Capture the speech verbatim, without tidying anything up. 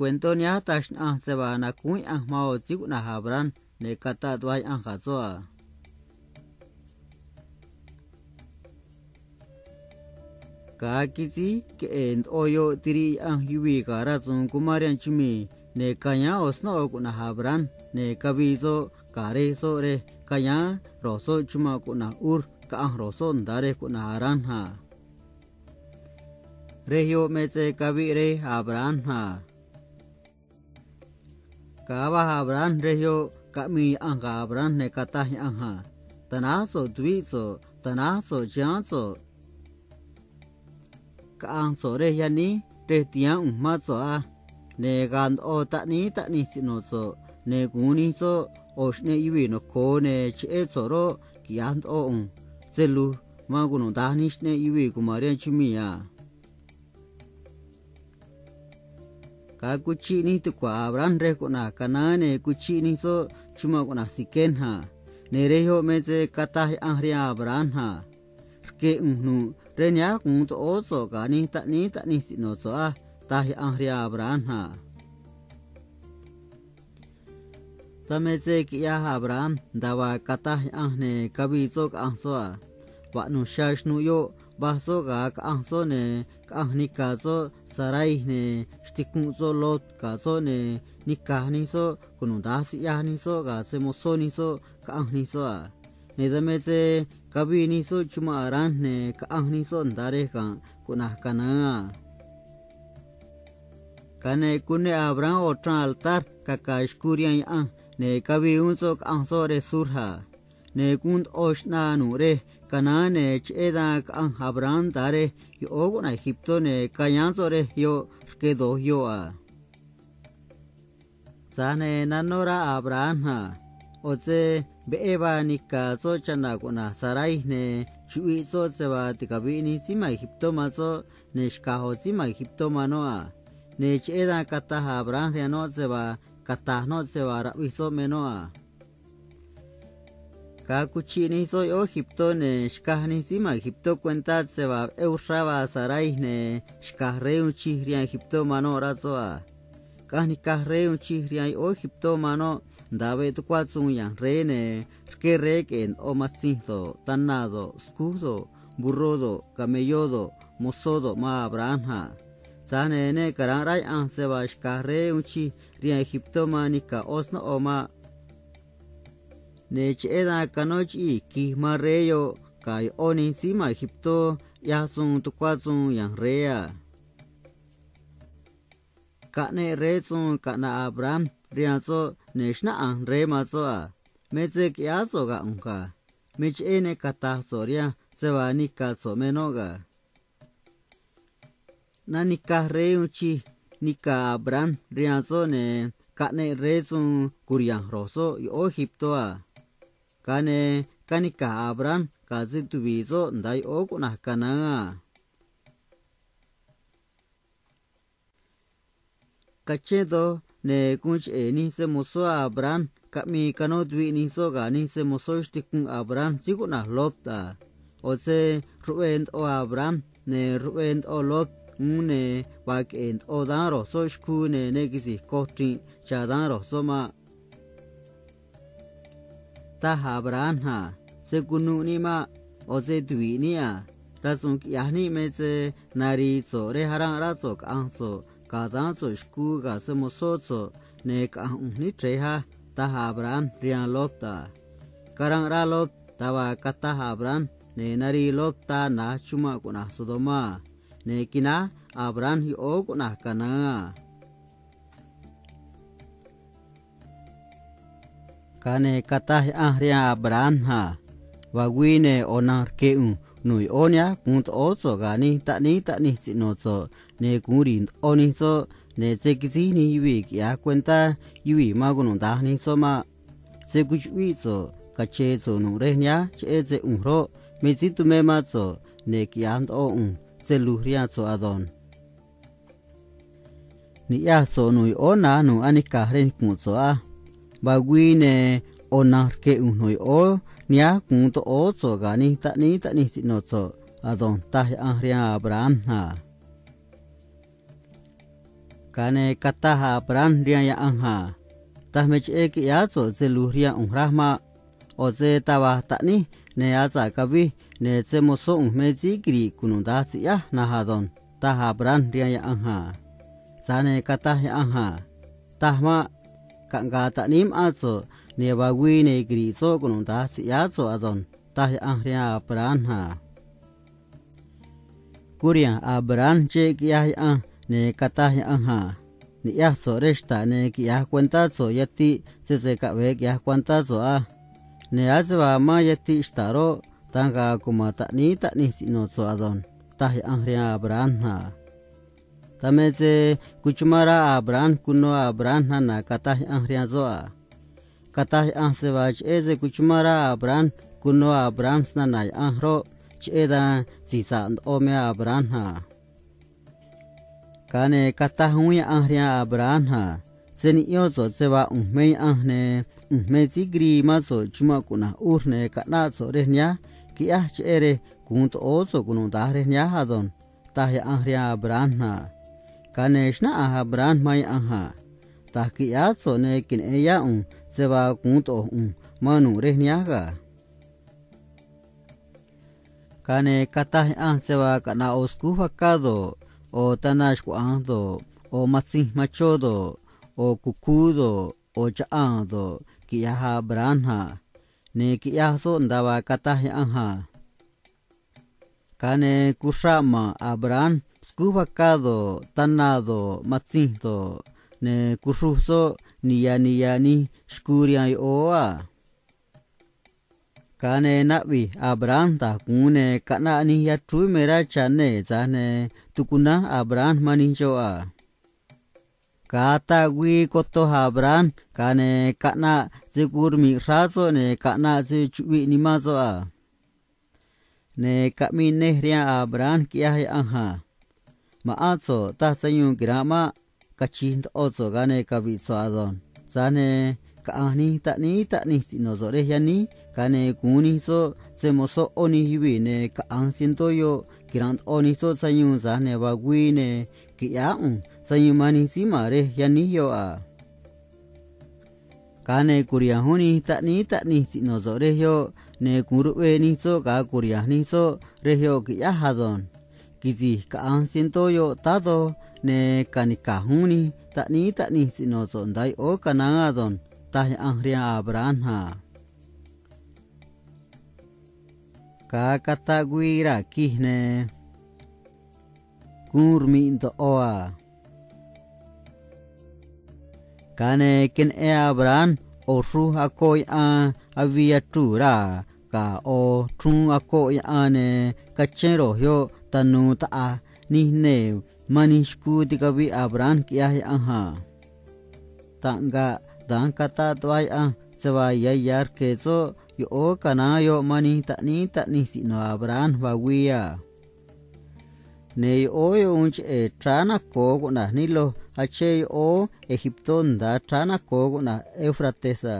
cuentó nihánj taj xnaꞌanj se vaa nacúún Yaꞌanj man ꞌo̱ síí cuꞌna̱j Abraham, ne̱ cataꞌ tuꞌva Yaꞌanj ga̱ soꞌ a: Ga̱a quisíj queꞌe̱e̱ ndoꞌo yoꞌ tiriꞌ Yaꞌanj yuvii̱ ga̱ rasu̱u̱n cumán rihaan chumii̱, ne̱ cayáán ꞌo̱ snóꞌo cuꞌna̱j Abraham, ne̱ cavii soꞌ ga̱ rej soꞌ rej cayáán ro̱j soꞌ chumanꞌ cuꞌna̱j Ur caꞌanj ro̱j soꞌ nda̱a rej cuꞌna̱j Harán a. Rej yoꞌ me se caviꞌ rej Abraham a. Ga̱a va̱j Abraham rej yoꞌ caꞌmii Yaꞌanj ga̱ Abraham, ne̱ cataj Yaꞌanj a: Ta̱náj so̱ꞌ tuvíꞌ so̱ꞌ, ta̱náj so̱ꞌ chiháán so̱ꞌ. Caꞌa̱nj so̱ꞌ rej yaníj rej ti̱haán ꞌu̱nj mán so̱ꞌ á. Ne̱ ga̱a̱ ndoꞌo taꞌníí taꞌnij siꞌno̱ so̱ꞌ, ne̱ gu̱un nij soꞌ ꞌo̱ xꞌneꞌ yuvii̱ noco̱o, ne̱ cheꞌé so̱ꞌ roꞌ, quiꞌya̱j ndoꞌo ꞌu̱nj se lu̱j man cunuda̱nj nij xꞌneꞌ yuvii̱ cuma̱n rihaan chumii̱ a. Ga̱a cuchiꞌ nij tucua̱ Abraham rej cuꞌna̱j Canaán, ne̱ cuchiꞌ nij soꞌ chumanꞌ cuꞌna̱j Siquem a. Ne̱ rej yoꞌ me se cataj Yaꞌanj rihaan Abraham a: Rque̱ ꞌu̱nj nu̱ꞌ rej nihánj gu̱un toꞌóó so̱ꞌ ga̱ nij taꞌníí taꞌnij siꞌno̱ so̱ꞌ á, taj Yaꞌanj rihaan Abraham a. Dan me se quiꞌyaj Abraham nda̱a vaa cataj Yaꞌanj, ne̱ cavii soꞌ caꞌanj soꞌ a. Vaꞌnu̱j xaa xnuꞌ yoꞌ va̱j soꞌ ga̱a caꞌanj soꞌ, ne̱ caꞌanj nica̱ soꞌ Sarai, ne̱ xticunꞌ soꞌ Lot ga̱ soꞌ, ne̱ nica̱j nij soꞌ cunuda̱nj siꞌyaj nij soꞌ ga̱ se‑mo̱zó nij soꞌ caꞌanj nij soꞌ a. Ne̱ dan me se cavii nij soꞌ chumanꞌ Harán, ne̱ caꞌanj nij soꞌ nda̱a rej ga̱nꞌ cuꞌna̱j Canaán a. Ga̱a ne̱ cuneꞌ Abraham ꞌo̱ chraꞌ altar caca̱ xcuu rihaan Yaꞌanj, ne̱ cavii uún soꞌ caꞌanj soꞌ rej sur a. Ne̱ guun ndoꞌo xꞌnaa nu̱ꞌ rej Canaán, ne̱ cheꞌé dan caꞌanj Abraham nda̱a rej yoꞌóó cuꞌna̱j Egiptó, ne̱ cayáán soꞌ rej yoꞌ rque do̱j yoꞌ a. Tza̱j ne̱ nanó rá Abraham a. ꞌO̱ se veꞌé vaa nica̱ soꞌ chana̱ cuꞌna̱j Sarai, ne̱ chuꞌviꞌ soꞌ se vaa ticavi̱ꞌ nij síí ma̱n Egiptó man soꞌ, ne̱ xca̱j ꞌo̱ síí ma̱n Egiptó man noꞌ a. Ne̱ cheꞌé dan cataj Abraham rihaan noꞌ se vaa cata̱j noꞌ se vaa raꞌvij soꞌ me noꞌ a. Ga̱a cuchiꞌ nij soꞌ yoꞌóó Egiptó, ne̱ xcaj nij síí ma̱n Egiptó cuentá se vaa veꞌé uxrá vaa Sarai, ne̱ xca̱j rey uun chij rihaan Egiptó man noꞌ, rá soꞌ a. Caꞌanj nica̱j rey uun chij rihaan yoꞌóó Egiptó man noꞌ nda̱a veꞌ tucuá suun ya̱nj rey, ne̱ rqué rey queꞌe̱e̱ ndoꞌo matzinj do̱ꞌ, tana do̱ꞌ, scúj do̱ꞌ, mburró do̱ꞌ, camelló do̱ꞌ, mozó do̱ꞌ man Abraham a. Tza̱j ne̱ ne ca̱ranꞌ rá Yaꞌanj se vaa xca̱j rey uun chij rihaan Egiptó man nica̱ ꞌó snóꞌo maꞌ. Ne̱ cheꞌé dan canó chiꞌii̱ quij man rey yoꞌ ga̱ yoꞌó nij síí ma̱n Egiptó ꞌyaj suun tucuá suun ya̱nj rey a. Caꞌneꞌ rey suun caꞌna̱ꞌ Abraham rihaan soꞌ, ne̱ xnáꞌanj rey man soꞌ a: Me se quiꞌyáá so̱ꞌ ga̱ ꞌu̱nj ga̱. Me cheꞌé ne cata̱j so̱ꞌ rihanj se vaa nica̱ so̱ꞌ me noꞌ ga̱. Nanicaj rey uun chij nica̱ Abraham rihaan soꞌ, ne̱ caꞌneꞌ rey suun cu̱riha̱nj ro̱j soꞌ yoꞌóó Egiptó a. Ga̱a ne̱ canica̱j Abraham ga̱ se tuvi̱ꞌ soꞌ nda̱a yoꞌóó cuꞌna̱j Canaán a. Cachén doj, ne̱ guun cheꞌe̱ nij se‑mo̱zó Abraham caꞌmii canó tuviꞌ nij soꞌ ga̱ nij se‑mo̱zó xticunꞌ Abraham síí cuꞌna̱j Lot a. ꞌO̱ se ruꞌvee ndoꞌo Abraham, ne̱ ruꞌvee ndoꞌo Lot uún, ne̱ vaa queꞌe̱e̱ ndoꞌo dán ro̱j soꞌ xcuu, ne̱ ne quisi̱j coj chri̱nꞌ cha̱ dán ro̱j soꞌ maꞌ, taj Abraham a. Se̱ cunu̱ꞌ níꞌ maꞌ. ꞌO̱ se tuvi̱ꞌ níꞌ a. Rasu̱u̱n quiꞌya̱j níꞌ me se nari̱i̱ so̱ꞌ rej aranꞌ rá so̱ꞌ caꞌa̱nj so̱ꞌ ga̱ dán so̱ꞌ xcuu ga̱ se‑mo̱zó so̱ꞌ, ne̱ caꞌa̱nj ꞌu̱nj níꞌ chre̱j á, taj Abraham rihaan Lot a. Caranꞌ rá Lot da̱j vaa cataj Abraham, ne̱ nari̱i̱ Lot taa na̱j chumanꞌ cuꞌna̱j Sodomá a, ne̱ quináj Abraham yoꞌóó cuꞌna̱j Canaán a. Ga̱a ne̱ cataj Yaꞌanj rihaan Abraham a: Vaa güii, ne̱ ꞌo̱ na̱nj rque̱ ꞌu̱nj nu̱ꞌ yoꞌóó nihánj gu̱un toꞌóó so̱ꞌ ga̱ nij taꞌníí taꞌnij siꞌno̱ so̱ꞌ, ne̱ gu̱un ri̱i̱ ndoꞌo nij soꞌ, ne̱ se̱ quisíj nij yuvii̱ quiꞌya̱j cuentá yuvii̱ man cunuda̱nj nij soꞌ maꞌ. Se̱ cuchuꞌvíꞌ so̱ꞌ cache̱e̱ so̱ꞌ nu̱ꞌ rej nihánj, cheꞌé se ꞌu̱nj roꞌ, me síí tumé mán so̱ꞌ, ne̱ quiꞌya̱j ndoꞌo ꞌu̱nj se lu̱j rihaan so̱ꞌ ado̱nj. Ni̱ꞌyaj so̱ꞌ nu̱ꞌ yoꞌóó na̱j nu̱ꞌ anica̱j rej nicu̱nꞌ so̱ꞌ á. Vaa güii, ne̱ ꞌo̱ na̱nj rque̱ ꞌu̱nj nu̱ꞌ yoꞌóó nihánj gu̱un toꞌóó so̱ꞌ ga̱ nij taꞌníí taꞌnij siꞌno̱ so̱ꞌ ado̱nj, taj Yaꞌanj rihaan Abraham a. Ga̱a ne̱ cataj Abraham rihaan Yaꞌanj a: “Taj me cheꞌé quiꞌyáá so̱ꞌ se lu̱j rihaan ꞌu̱nj, raj maꞌ. ꞌO̱ se taj va̱j taꞌníj, ne̱ asa̱ꞌ cavij, ne̱ se‑mo̱zó ꞌu̱nj me síí quiri̱ꞌ cunuda̱nj si̱ꞌyáj na̱nj ado̱nj”, taj Abraham rihaan Yaꞌanj a. Tza̱j ne̱ cataj Yaꞌanj a: “Taj maꞌ. Caꞌnga̱a̱ taꞌníí ma̱ꞌán so̱ꞌ, ne̱ vaa güii, ne̱ quiri̱ꞌ soꞌ cunuda̱nj si̱ꞌyáá so̱ꞌ ado̱nj”, taj Yaꞌanj rihaan Abraham a. Curiha̱nj Abraham cheꞌé quiꞌyaj Yaꞌanj, ne̱ cataj Yaꞌanj a: “Ni̱ꞌyaj so̱ꞌ rej xta̱ꞌ, ne̱ quiꞌya̱j cuentá so̱ꞌ yatiꞌ sese caꞌve̱e quiꞌya̱j cuentá so̱ꞌ á. Ne̱ ase vaa mán yatiꞌ xta̱ꞌ roꞌ, da̱nj ga̱a̱ cuma̱n taꞌníí taꞌnij siꞌno̱ so̱ꞌ ado̱nj”, taj Yaꞌanj rihaan Abraham a. Dan me se cuchumán rá Abraham cuno Abraham nana̱ cataj Yaꞌanj rihaan soꞌ a. Cataj Yaꞌanj se vaa cheꞌé se cuchumán rá Abraham cuno Abraham snana̱ Yaꞌanj roꞌ, cheꞌé dan si̱j sa̱ꞌ ndoꞌo me Abraham a. Ga̱a ne̱ cataj uún Yaꞌanj rihaan Abraham a: “Se̱ niꞌyón so̱ꞌ se vaa ꞌu̱nj me Yaꞌanj, ne̱ ꞌu̱nj me síí quirii mán so̱ꞌ chumanꞌ cuꞌna̱j Ur, ne̱ caꞌnáꞌ so̱ꞌ rej nihánj, quiꞌyáj cheꞌé rej gu̱un toꞌóó so̱ꞌ cunuda̱nj rej nihánj ado̱nj”, taj Yaꞌanj rihaan Abraham a. Ga̱a ne̱ xnáꞌanj Abraham man Yaꞌanj a: “Da̱j qui̱ꞌyáá so̱ꞌ, ne̱ queneꞌe̱n yá ꞌu̱nj se vaa gu̱un toꞌo̱j ꞌu̱nj man nu̱ꞌ rej nihánj ga̱”. Ga̱a ne̱ cataj Yaꞌanj se vaa caꞌna̱ꞌ ꞌo̱ scúj vacá do̱ꞌ, ꞌo̱ tana xcuaꞌa̱nj do̱ꞌ, ꞌo̱ matzinj machó do̱ꞌ, ꞌo̱ cucú do̱ꞌ, ꞌo̱ chaꞌaan do̱ꞌ, quiꞌya̱j Abraham a. Ne̱ quiꞌyaj soꞌ nda̱a vaa cataj Yaꞌanj a. Ga̱a ne̱ cuxraꞌ ma̱n Abraham scúj vacá do̱ꞌ, tana do̱ꞌ, matzinj do̱ꞌ, ne̱ cuxruj soꞌ niha̱ niha̱ nij xcuu rihaan yoꞌóó a. Ga̱a ne̱ naꞌvi̱j Abraham da̱j gu̱un, ne̱ caꞌnaꞌ nij yachrúú me rá cha̱ nee̱, tza̱j ne̱ tucunánj Abraham man nij xoꞌ a. Ga̱a ataꞌ güii cotoj Abraham, ga̱a ne̱ caꞌnaꞌ se guun rmi̱ꞌ xráá soꞌ, ne̱ caꞌnaꞌ se chuꞌviꞌ nimán soꞌ a. Ne̱ caꞌmii nej rihaan Abraham, quiꞌyaj Yaꞌanj a: “Ma̱ꞌán so̱ꞌ, taj sayuun quira̱nꞌ maꞌ. Cachi̱j ndoꞌo so̱ꞌ, ga̱a ne̱ cavi̱ꞌ so̱ꞌ ado̱nj. Tza̱j ne̱ caꞌa̱nj nij taꞌníí taꞌnij siꞌno̱ so̱ꞌ rej yaníj, ga̱a ne̱ gu̱un nij soꞌ se‑mo̱zó ꞌó nij yuvii̱, ne̱ caꞌa̱nj cientó yoꞌ quira̱nꞌ ndoꞌo nij soꞌ sayuun, tza̱j ne̱ vaa güii, ne̱ qui̱ꞌyáá ꞌu̱nj sayuun man nij síí ma̱n rej yaníj yoꞌ a. Ga̱a ne̱ cu̱riha̱nj uún nij taꞌníí taꞌnij siꞌno̱ so̱ꞌ rej yoꞌ, ne̱ gu̱un ruꞌvee nij soꞌ ga̱a cu̱riha̱nj nij soꞌ rej yoꞌ, qui̱ꞌyáj ado̱nj. Quisi̱j caꞌa̱nj cientó yoꞌ, táá doj, ne̱ ca̱nica̱j uún nij taꞌníí taꞌnij siꞌno̱ so̱ꞌ nda̱a yoꞌóó canaán ado̱nj”, taj Yaꞌanj rihaan Abraham a. Ga̱a cataꞌ güii raa̱ quij, ne̱ guun rmi̱ꞌ ndoꞌo a. Ga̱a ne̱ queneꞌen Abraham ꞌo̱ xruj acoꞌ yaꞌan avii yachruu̱ raa̱ ga̱ ꞌo̱ chruun acoꞌ yaꞌan, ne̱ cachén ro̱j yoꞌ tanu̱u̱ taꞌa̱j nij nee̱ man nij xcuu ticaviꞌ Abraham, quiꞌyaj Yaꞌanj a. Taꞌngaꞌ da̱nj cataꞌ tuꞌva Yaꞌanj se vaa ya̱ ya̱ rque̱ soꞌ yoꞌóó canaán yoꞌ man nij taꞌníí taꞌnij siꞌno̱ Abraham vaa güii a. Ne̱ yoꞌóó yoꞌ uun cheꞌe̱ chráá naco̱o cuꞌna̱j Nilo, achén yoꞌóó Egiptó nda̱a chráá naco̱o cuꞌna̱j Éufrates a.